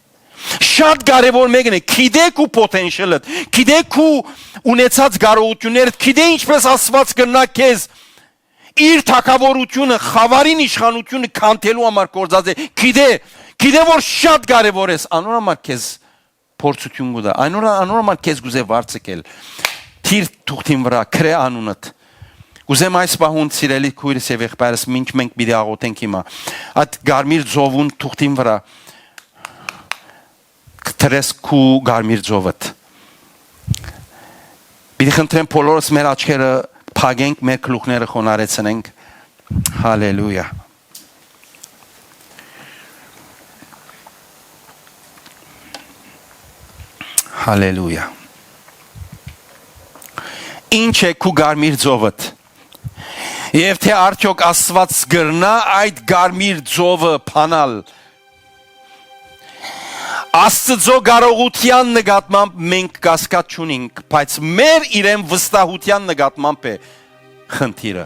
Շատ կարեւոր մեկն է, գիտե քու potential-ըդ, գիտե քու ունեցած կարողություններդ, գիտե ինչպես Աստված կրնա քեզ իր թագավորությունը, խավարին իշխանությունը քանդելու համար կործած է, գիտե, գիտե որ շատ կարեւոր ես, անոր համար քեզ փորձություն կու տայ, անոր, անոր համար քեզ կուզե վարձկել, թիր թուղթին վրա, գրե անունդ։ Կուզեմ այս պահուն, սիրելի քույրս եւ եղբայրս, մինչ մենք պիտի աղոթենք հիմա, այդ կարմիր ծովուն թուղթին վրա, դրես քու կարմիր ծովդ։ Պիտի խնդրեմ բոլորս մեր աչքերը փակենք, մեր գլուխները խոնարհեցնենք։ Հալելույա։ Հալելույա։ Ինչ է քու կարմիր ծովդ։ Եվ թէ արդյոք Աստված կրնա այդ կարմիր ծովը փանալ։ Աստծո կարողության նկատմամբ մենք կասկած չունենք, բայց մեր իրեն վստահության նկատմամբ է խնդիրը։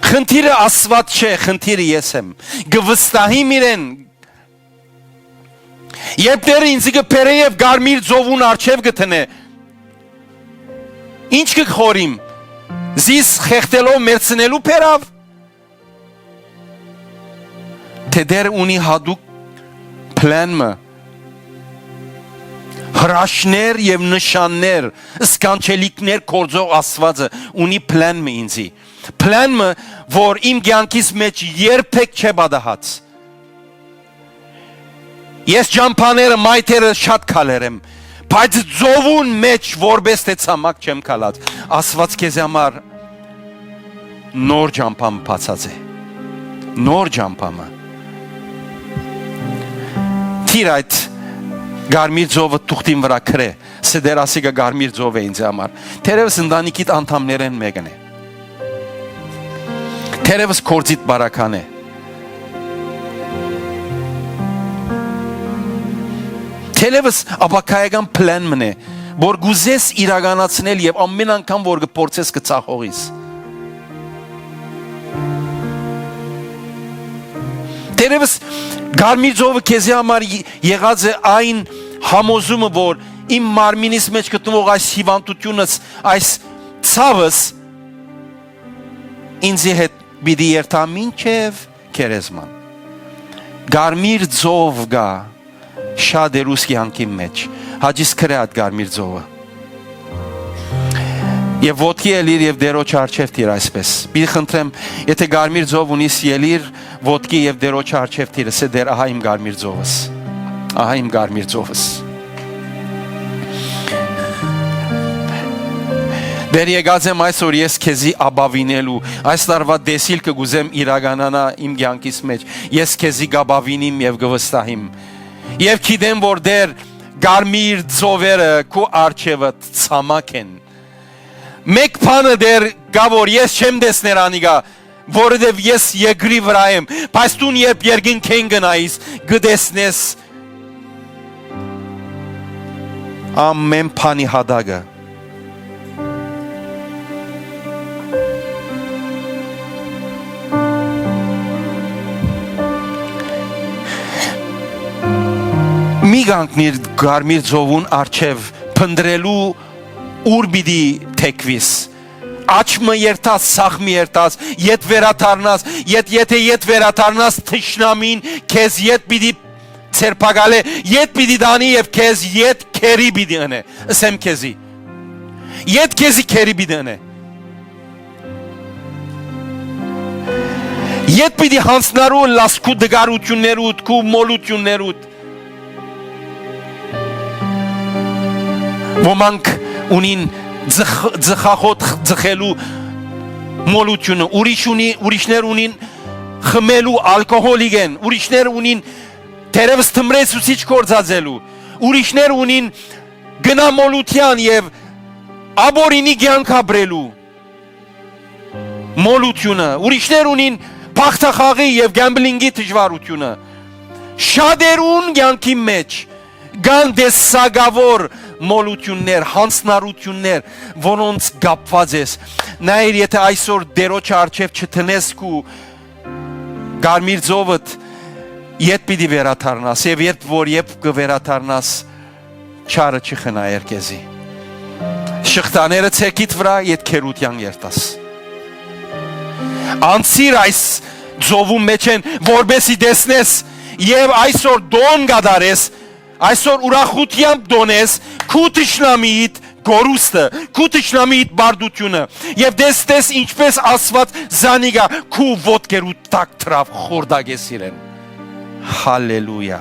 Խնդիրը Աստված չէ, խնդիրը ես եմ։ Կը վստահիմ իրեն։ Երբ Տերը ինձի կը բերէ եւ կարմիր ծովուն արջեւ կը տնէ, ինչ կը խորիմ, զիս խեղդելով մերցնելու բերաւ, թէ Տեր ունի հատուկ plan մը, հրաշներ եւ նշաններ, սքանչելիքներ գործող Աստվածը ունի plan մը ինձի։ Plan մը, որ իմ կյանքիս մեջ երբեք չէ պատահած։ Ես ճամբաները, մայթերը շատ քալեր եմ, բայց ծովուն մեջ որպես թէ ցամաք չեմ քալած։ Աստված քեզ համար նոր ճամբան բացած է։ Նոր ճամբամը։ Թիր այդ գարմիր ծովը թուղթին վրա քրե, սե դեր ասիկը գարմիր ծով է ինձ համար։ Թերևս ընտանիքիդ անդամներեն մեկն է։ Թերևս կործիդ բարական է։ Թերևս ապակայական plan մն է, որ կ'ուզես իրականացնել եւ ամէն անգամ որ կը փորձես, կը ցախողիս։ Դերևս Կարմիր ծովը քեզի համար ե-, եղած է այն համոզումը, որ իմ մարմինիս մէջ գտնուող այս հիվանդությունս, այս ցաւս ինձի հետ պիտի երթայ մինչեւ գերեզման։ Կարմիր ծով կայ շատերուս կեանքին մէջ։ Հաճիս գրե այդ Կարմիր ծովը։ Եւ ոտքի ելիր եւ Տերոջ առջեւ դիր այսպես։ Պիտի խնդրեմ, եթե Կարմիր ծով ունիս, ելիր ոտքի եւ Տերոջ առջեւ դիր, ասէ, Տեր, ահա իմ Կարմիր ծովս։ Ահա իմ Կարմիր ծովս։ Տեր, եկած եմ այսօր ես քեզի ապավինելու։ Այս տարուայ տեսիլքը կ'ուզեմ իրականանայ իմ կեանքիս մէջ։ Ես քեզի կ'ապավինիմ եւ կը վստահիմ։ Եւ գիտեմ, որ Տեր, Կարմիր ծովերը քու առջեւը ցամաք են։ Մէկ բանը Տեր կայ, որ ես չեմ տեսներ անիկա, որովհետեւ ես երկրի վրայ եմ, բայց դուն երբ երկնքէն գնայիս, կը տեսնես ամէն բանի յատակը։ Մի կանգնիր Կարմիր ծովուն առջեւ փնտռելու, ուր պիտի թեքվիս։ Աջ մը երթաս, սախ մը երթաս, ետ վերադառնաս, ետ, եթե ետ վերադառնաս, թշնամին քեզ ետ պիտի ձերբակալէ, ետ պիտի տանի եւ քեզ ետ քերի պիտի ընէ, ըսեմ քեզի։ Ետ քեզի քերի պիտի ընէ։ Ետ պիտի յանձնառու ըլլաս քու տկարութիւններուդ, քու մոլութիւններուդ։ Ոմանք ունին ձխ-, ձխախոտ խ-, ձխելու մոլութիւնը, ուրիշ ունի, ուրիշներ ունին խմելու, ալկոհոլիկ են, ուրիշներ ունին թերևս թմրեցուցիչ գործածելու, ուրիշներ ունին գնամոլութեան եւ ապօրինի կեանք ապրելու մոլութիւնը, ուրիշներ ունին բախտախաղի եւ գամբլինգի դժուարութիւնը։ Շատերուն կեանքի մէջ կան տեսակաւոր մոլութիւններ, յանձնառութիւններ, որոնց կապուած ես։ Նայիր, եթե այսօր Տերոջ առջեւ չդնես քու Կարմիր ծովդ, ետ պիտի վերադառնաս, եւ երբ որ ետ կը վերադառնաս, չարը չի խնայեր քեզի։ Շղթաները ձեռքիդ վրայ, ետ քերութեան երթաս։ Անցիր այս ծովուն մէջէն, որպեսզի տեսնես եւ այսօր տոն կատարես, այսօր ուրախութեամբ տոնես քու թշնամիիդ կորուստը, քու թշնամիիդ պարտութիւնը, եւ տես, տես, ինչպես Աստուած զանիկա քու ոտքերու տակ դրաւ, խորտակես իրեն։ Հալելույա։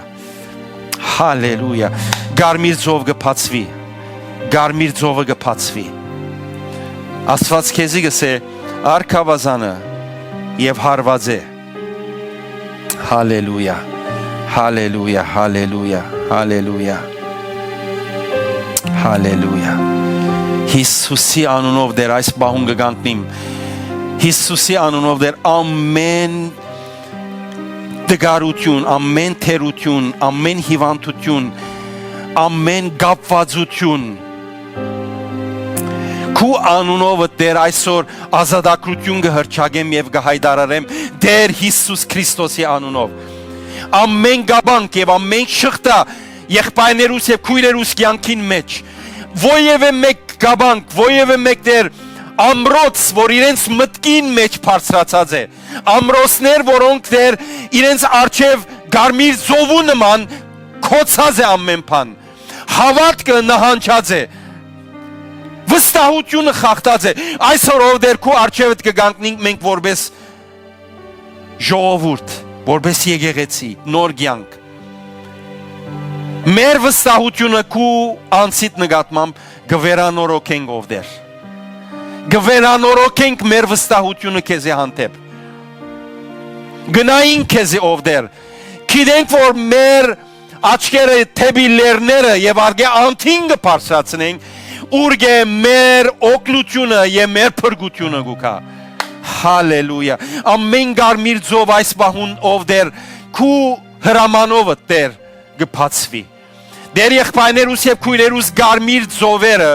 Հալելույա։ Կարմիր ծով կը բացուի։ Կարմիր ծովը կը բացուի։ Աստուած քեզի կ'ըսէ. «Առ գաւազանը եւ հարուած է»։ Հալելույա, հալելույա, հալելույա, հալելույա, հալելույա։ Յիսուսի անունով Տեր, այս պահուն կը կանգնիմ։ Յիսուսի անունով Տեր, ամէն տկարութիւն, ամէն թերութիւն, ամէն հիվանդութիւն, ամէն կապուածութիւն, քու անունովդ Տեր, այսօր ազատագրութիւն կը հռչակեմ եւ կը յայտարարեմ Տեր Յիսուս Քրիստոսի անունով։ Ամէն կապանք եւ ամէն շղթա եղբայրներուս եւ քոյրերուս կեանքին մէջ, որեւէ մէկ կապանք, որեւէ մէկ Տեր ամրոց, որ իրենց մտքին մէջ բարձրացած է, ամրոցներ, որոնք Տեր իրենց առջեւ Կարմիր ծովու նման գոցած է ամէն բան, հաւատքը նահանջած է, վստահութիւնը խախտած է։ Այսօր, ով Տեր, քու առջեւդ կը կանգնենք մենք որպես ժողովուրդ, որպես եկեղեցի, նոր կեանք։ Մեր վստահութիւնը քու անձիդ նկատմամբ կը վերանորոգենք, ով Տեր։ Կը վերանորոգենք մեր վստահութիւնը քեզի հանդէպ։ Գնայինք քեզի, ով Տեր։ Գիտենք, որ մեր աչքերը դէպի լեռները եւ արկէ անդին կը բարձրացնենք, ուրկէ մեր օգնութիւնը եւ մեր փրկութիւնը կու գայ։ Հալելույա։ Ամէն կարմիր ծով այս պահուն, ով Տեր, քու հրամանովդ, Տեր, կը բացուի։ Տէր եղբայրներուս եւ քոյրերուս, կարմիր ծովերը,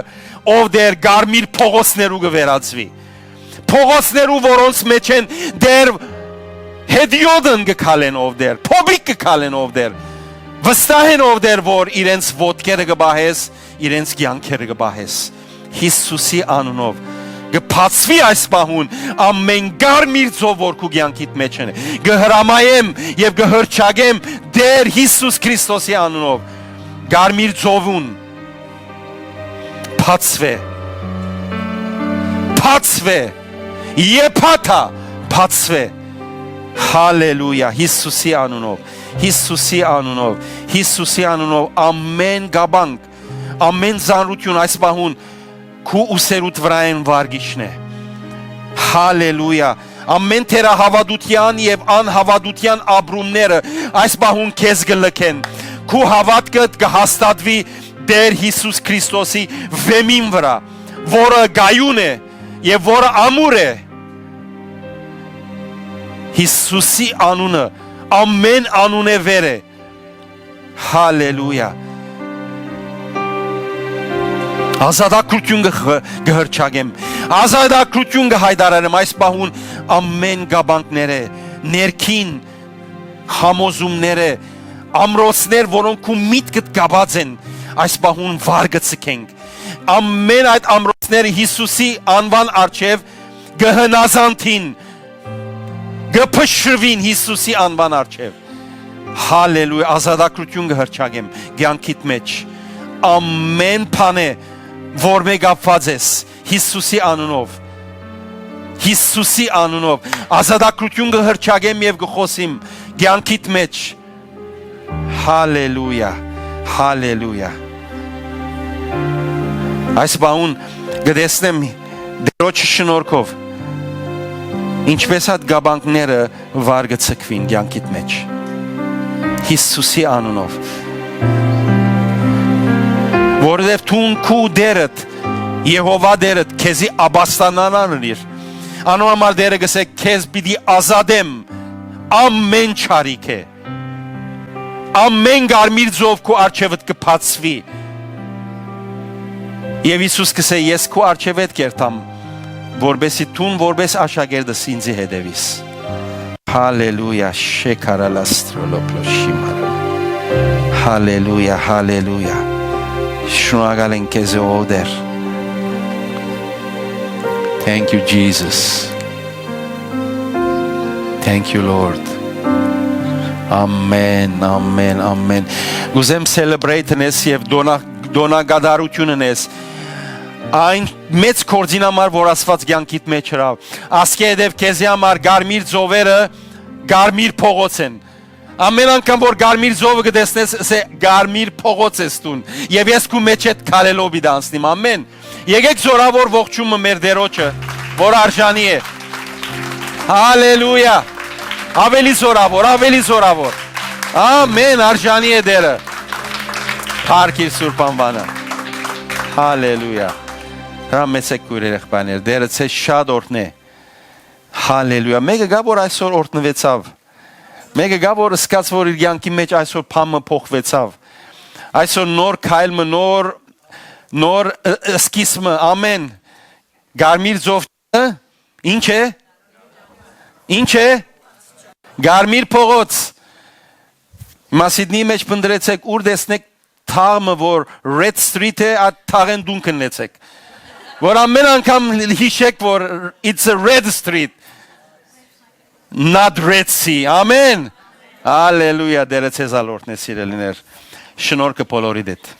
ով Տէր, կարմիր փողոցներու կը վերածուի։ Փողոցներու, որոնց մէջ են Տէր հետիոտն կը քալեն, ով Տէր, փոփիկ կը քալեն, ով Տէր, վստահ են, ով Տէր, որ իրենց ոտքերը կը պահես, իրենց կեանքերը կը պահես։ Յիսուսի անունով կը բացուի այս պահուն ամէն կարմիր ծով, որ քու կեանքիդ մէջ են։ Կը հրամայեմ եւ կը հռչակեմ Տէր Յիսուս Քրիստոսի անունով, կարմիր ծովուն բացուէ, բացուէ, եփաթա բացուէ։ Հալելույա, Յիսուսի անունով, Յիսուսի անունով, Յիսուսի անունով, ամէն կապանք, ամէն ծանրութիւն այս պահուն քու ուսերուդ վրայ են վարկիչնէ։ Հալելույա։ Ամէն թերահաւատութեան եւ անհաւատութեան ապրումները այս պահուն քեզ կը լքեն։ Քու հաւատքդ կը հաստատուի Տէր Յիսուս Քրիստոսի վեմին վրայ, որը կայուն է եւ որը ամուր է։ Յիսուսի անունը ամէն անունէ վեր է։ Հալելույա։ Ազատագրութիւն կը խ-, կը հռչակեմ։ Ազատագրութիւն կը յայտարարեմ այս պահուն ամէն կապանքները, ներքին համոզումները, ամրոցներ, որոնք քու միտքդ կապած են, այս պահուն վար կը ցկենք։ Ամէն այդ ամրոցները Յիսուսի անուան առջեւ կը հնազանդին, կը փշրուին Յիսուսի անուան առջեւ։ Հալելույա, ազատագրութիւն կը հռչակեմ կեանքիդ մէջ։ Ամէն բանէ, որ մէ կապուած ես, Յիսուսի անունով, Յիսուսի անունով, ազատագրութիւն կը հռչակեմ եւ կը խօսիմ կեանքիդ մէջ։ Հալելույա, հալելույա։ Այս պահուն կը տեսնեմ Տիրոջը շնորհքով, ինչպես այդ կապանքները վար կը ցկուին կեանքիդ մէջ, Յիսուսի անունով, որովհետեւ դուն քու Տէրդ, Եհովա Տէրդ, քեզի ապաստանանան ըրիր։ Անոր համար Տէրը կ'ըսէ. «Քեզ պիտի ազատեմ ամէն չարիքէ»։ Ամէն կարմիր ծով քու առջեւդ կը բացուի։ Եւ Յիսուս կ'ըսէ. «Ես քու առջեւդ կ'երթամ, որպեսզի դուն որպես աշակերտս ինծի հետեւիս»։ Հալելույա, շեքարալաստրոլոպլոշիմար։ Հալելույա, հալելույա։ Շնորհակալ ենք քեզ, ով Տէր։ Thank you, Jesus. Thank you, Lord. Ամեն, ամեն, ամեն։ Կ'ուզեմ celebrate ընես եւ տօնա-, տօնակատարութիւն ընես այն մեծ գործին համար, որ Աստուած կեանքիդ մէջ ըրաւ։ Ասկէ հետեւ քեզի համար կարմիր ծովերը կարմիր փողոց են։ Ամեն անգամ որ կարմիր ծովը կը տեսնես, ըսէ, կարմիր փողոց ես դուն, եւ ես քու մէջդ քալելով պիտի անցնիմ։ Ամեն։ Եկեք զորավոր ողջունը մեր Տիրոջը, որ արժանի է։ Հալելույա։ Ավելի զորավոր, ավելի զորավոր։ Ամեն, արժանի է Տերը։ Փառք իր սուրբ անվանը։ Հալելույա։ Հրամեցեք, քոյրեր, եղբայրներ, Տերը ձեզ շատ օրհնէ։ Հալելույա։ Մեկը կա, որ այսօր օրհնուեցաւ։ Մեկը կա, որ զգաց, որ իր կեանքի մէջ այսօր բան մը փոխուեցաւ։ Այսօր նոր քայլ մը, նոր, նոր, ը, ը, սկիզբ մը, ամեն։ Կարմիր ծով, ը, ինչ է։ Ինչ է։ Կարմիր փողոց։ Հիմա Սիդնի մեջ փնտրեցեք, ուր տեսնեք թաղ մը, որ Red Street է, այդ թաղէն դուն քննեցեք, որ ամեն անգամ յիշեք, որ it's a Red Street, not Red Sea. Ամեն։ Հալելույա, Տերը ձեզ ալ օրհնէ, սիրելիներ։ Շնորհքը բոլորիդ հետ։